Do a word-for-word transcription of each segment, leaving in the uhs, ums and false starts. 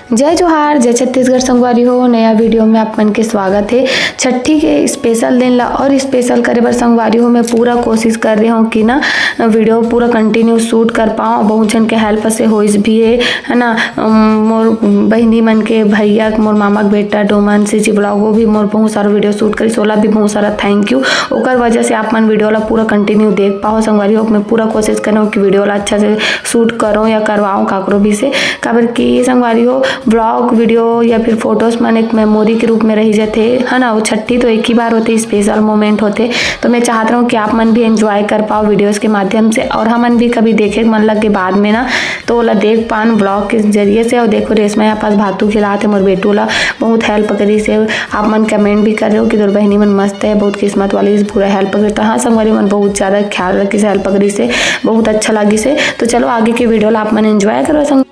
जय जोहार, जय छत्तीसगढ़ संगवारी हो। नया वीडियो में आप मन के स्वागत है। छठी के स्पेशल दिन ला और स्पेशल करे बर संगवारी हो, मैं पूरा कोशिश कर रही हूँ कि ना वीडियो पूरा कंटिन्यू शूट कर पाऊँ। बहुत झन के हेल्प से होइस भी है, है ना। अम, मोर बहिनी मन के भैया, मोर मामा के बेटा डोमन से जी ब्लॉग, वो भी मोर बहुत सारा वीडियो शूट करिस, ओला भी बहुत सारा थैंक यू। ओकर वजह से आप मन वीडियो ला पूरा कंटिन्यू देख पाओ संगवारी हो। मैं पूरा कोशिश कर रही हूँ कि वीडियो ला अच्छा से शूट करो या करवाओ काकरो भी से, काबर कि संगवारी हो, ब्लॉग वीडियो या फिर फोटोज मन एक मेमोरी के रूप में रही जाते, है ना। वो छट्ठी तो एक ही बार होते, स्पेशल मोमेंट होते, तो मैं चाहत रहूँ कि आप मन भी एंजॉय कर पाओ वीडियोज के माध्यम से, और हमन भी कभी देखे के मन लग के बाद में ना, तो ओला देख पान ब्लॉग के जरिए से। और देखो, रेशमा यहाँ पास भातू खिलात है मोर बेटू ला, बहुत हेल्प करी से। आप मन कमेंट भी कर रहे हो कि तोर बहिनी मन मस्त है, बहुत किस्मत वाली, पूरा हेल्प करी। तो हाँ संगवारी मन, बहुत ज़्यादा ख्याल रखी से, हेल्प करी से, बहुत अच्छा लगी से। तो चलो आगे के वीडियो ला आप मन एंजॉय करो संग।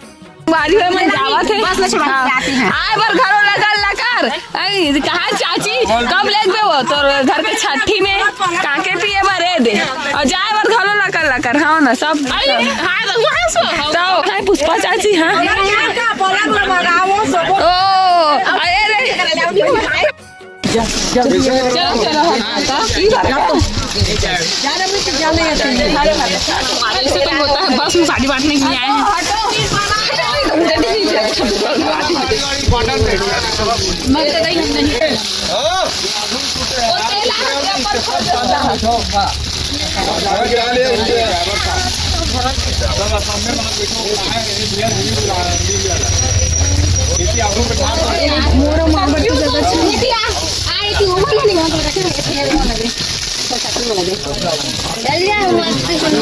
बारी में मन जावत है। बस में छुड़ा के आती हैं। आए बर घरो लगल लकर। आई, कहाँ चाची? कब लेके देबो तोर घर के छठी में? काके पिए बर ए दे। और जाए बर घरो लकर लकर। हाँ ना, सब। आई, हाँ, तो वहाँ सो। तो, हाँ, पुष्पा चाची, हाँ। पलंग में भगाओ, सोबो। ओ, अरे रे। चलो, चलो, हाँ, तो की बात है? ऐसे तो होता है, बस में साड़ी बांटने के लिए आए हैं। मत तो गई हम नहीं।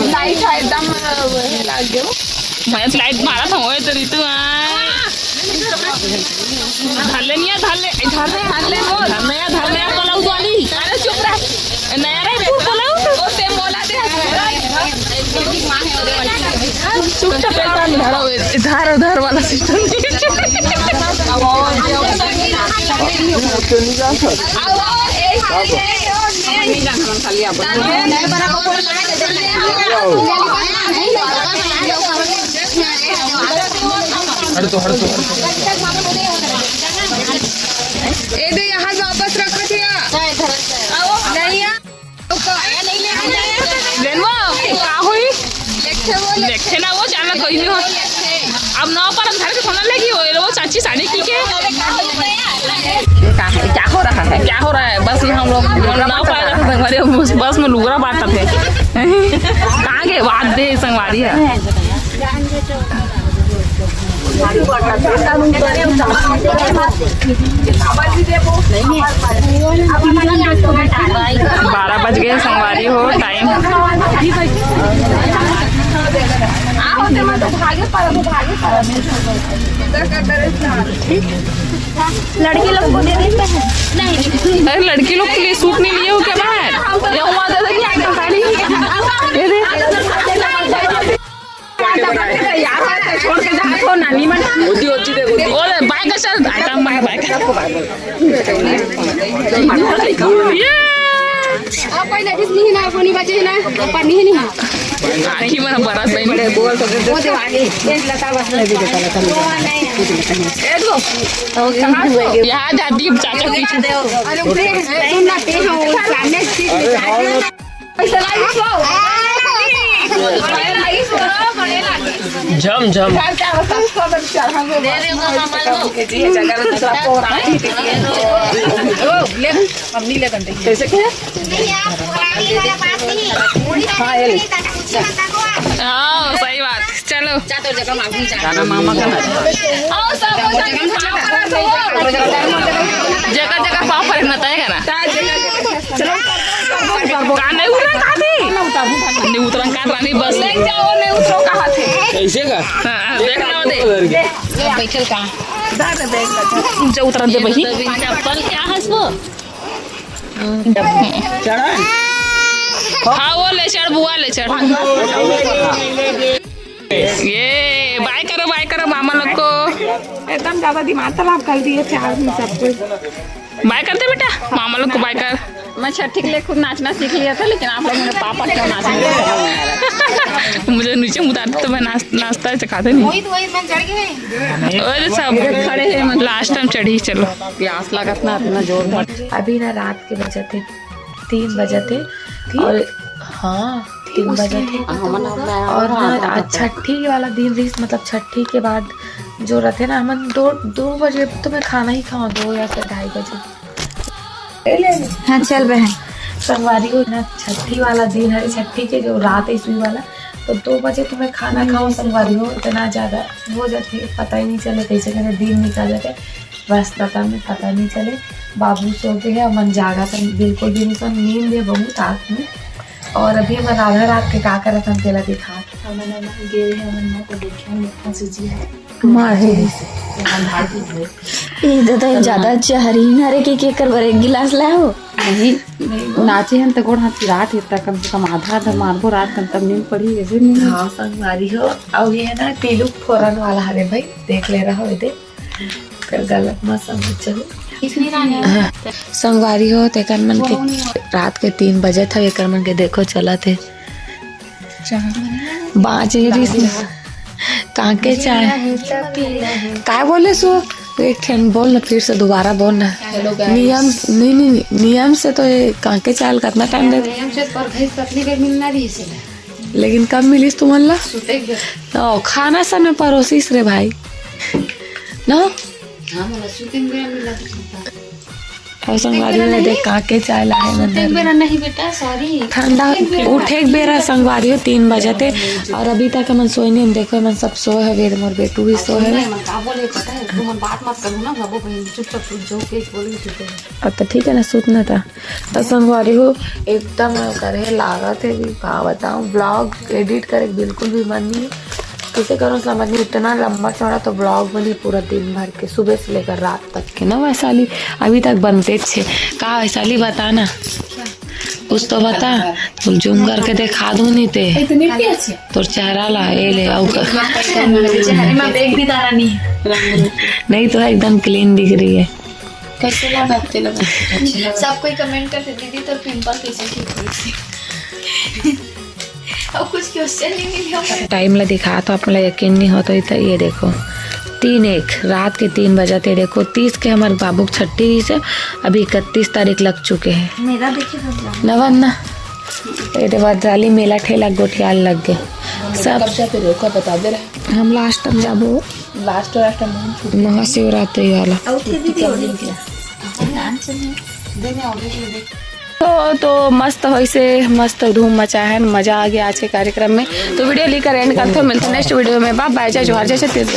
लाइट है एकदम, लाइट मारा था ओए तो ऋतु, आ। धर ले निया, धर ले, धर ले, धर ले, धर ले, धर ले, पलाऊ वाली। अरे चुप रह। नया रे, तू बोलो। ओते मोला दे। चुपचाप एक बार धरो, इधर उधर वाला सिस्टम। हट तो, हट तो, हट तो। ए दे, यहाँ वापस रखो थिया। नहीं, आ। लेनवा, का हुई? लेखे ना वो, जाना कोई नहीं हो। अब नौ पर हम घर के सोना लगी हो, वो चाची सानी की के। ये का है? क्या हो रहा है? क्या हो रहा है? बस ये हम लोग नौ पर हमारे उस बस में लुगरा बांटत है। कहाँ गए? वाद दे संगवारी है। बारह बज गए संगवारी हो टाइम। लड़की लोग को दे देते हैं। नहीं, अरे लड़की लोग के लिए सूट नहीं लिए हो क्या बाहर? ये हुआ दे दे, ये दे। छोड़ के जा, छोड़ ना, नीमन। होती, होती देखो, होती। ओले, बाय का चल, आइटम बाय, बाय का। ये। आप कोई लेडीज नहीं ना, कोनी बचे ना, पर नहीं, नहीं। आखी मन बरस नहीं। वो दे आगे, एक लता बस ले दे, लता ले। ए दो। यहाँ जाती है चाचा पीछे। अरे, सुन ना, ते हो, सामने सीट में जाके। झम झम। कैसे क्या? हाँ, सही बात। चलो। गाना मामा का ना। जगह जगह पाँव पर ना तय करा। का नहीं उतरा का थी? नहीं उतरा का रानी बस। ले जाओ, नहीं उतरो कहा थे। कैसे का? हाँ, हाँ, देख लो दे। बैठल का? जो उतरा दे बही। चप्पल क्या है वो? हाँ, वो ले चढ़, बुआ ले चढ़। ये बाय करो, बाय करो मामा लोग को। एकदम ज्यादा दिमाग खराब कर दिए थे आज में सब कुछ। बाय कर दे बेटा, मामा लोग को बाय कर। मैं छठी के लिए खुद नाचना सीख लिया था, लेकिन आप लोग मेरे पापा क्यों नाचने देते हैं? मुझे नीचे उतारते तो मैं नाच, नाचता है, सिखाते नहीं। वही तो, वही मैं चढ़ गई। अरे सब खड़े हैं, मतलब लास्ट टाइम चढ़ी। चलो, प्यास लागत ना इतना जोर। अभी ना रात के बजे थे, तीन बजे थे। और हाँ, तीन बजे थे। और ना आज छठी वाला दिन रहिस, मतलब छठी के बाद जो रहते ना, हमन दो दो बजे तो मैं खाना ही खाऊँ, दो या फिर ढाई बजे। हाँ, चल बहन। संगवारी हो ना, छठी वाला दिन है, छठी के जो रात है सुई वाला, तो दो बजे तो मैं खाना खाऊँ संगवारी हो, इतना ज्यादा हो जाते, पता ही नहीं चले कैसे कैसे दिन निकल जाते। व्यस्तता में पता नहीं चले। बाबू सो गए हैं और मन जागा था, बिल्कुल भी नहीं सो, नींद है बहुत आँख में। और अभी हमन आधा रात के का करत हन, तेला दिखा। हमन, हमन गे रहे, हमन माँ को देखे, मीठा सूजी है। माँ है। ए दादा, ये ज्यादा अच्छा हरी ना रे, के, के कर बर एक गिलास लाए हो? नहीं, नहीं, नाचे हन त गोड़ हाथ पिरात हे, त कम से कम आधा आधा मारबो रात कन, तब नींद पड़ी, वैसे नहीं। हाँ, संगवारी हो, अब ये है ना, टीलू फोरन वाला हरे भाई, देख ले रहा हो, ये देख। कर गलत मत समझ जाओ। हाँ, संगवारी हो, तेकर मन के रात के तीन बजे था, एकर मन के देखो चलत हे। बाँचे रिस कांके चाय। काय बोले सो? एक ठन बोल ना, फिर से दोबारा बोल ना। Hello guys। नियम, नहीं, नहीं, नहीं, नियम से तो ये कांके चाय ल कितना टाइम दे? नियम से पर भैंस पतली के मिलना रही से। लेकिन कब मिलिस तुमन ला? सुते के बेरा। ओ, खाना समय परोसिस रे भाई। ना? हाँ, मोला सुते के बेरा मिला था। अउ संगवारी हो, देख कांके चाय लाए सुते के बेरा नहीं बेटा, sorry। ठंडा उठे के बेरा संगवारी हो, तीन बजे थे। और अभी तक हमन सोए नहीं, देखो, हमन सब सोए हवे, मोर बेटू भी सोए हवे। का बोले पता है, तुम बात मत करो ना, सबो बहन चुपचाप सुत जाओ, के बोले सुते। अब तो ठीक है ना, सुतना था। त संगवारी हो, एकदम करे लागत हे, अभी का बताऊं, vlog edit करे के बिल्कुल भी मन नहीं है। कैसे करूँ समझ नहीं, इतना लंबा चौड़ा तो vlog बनी पूरा दिन भर के, सुबह से लेकर रात तक के ना। वैशाली अभी तक बनते छे। का वैशाली, बता ना, कुछ तो बता। तुम zoom करके दिखा दूं नहीं ते। इतने भी अच्छे। तोर चेहरा ला, ए ले, आऊ का। चेहरे में एक भी दाना नहीं है। नहीं तो एकदम clean दिख रही है। कैसे लगा? अच्छे लगा। सब कोई comment करते, "दीदी, तोर pimple कैसे ठीक होइस?" अब कुछ question ही नहीं हो। Time ला दिखा तो आप ला यकीन नहीं होता, तो ये देखो, तीन एक, रात के तीन बजे थे। देखो, तीस के हमारे बाबू की छठी से, अभी इकतीस तारीख लग चुके हैं। मेरा देखिए, नवन ना, ये दे वज्राली मेला ठेला गोठियाल लग गए सब। कब जाते रहे, कब बता दे रहे? हम last time जाबो। Last, last time हम छुट्टी। महाशिवरात्रि वाला। तो, तो मस्त होइसे, मस्त धूम मचा है, मजा आ गया आज के कार्यक्रम में। तो video लेकर end करते हो, मिलते हैं next video में। Bye bye, जय जोहार, जय छत्तीसगढ़।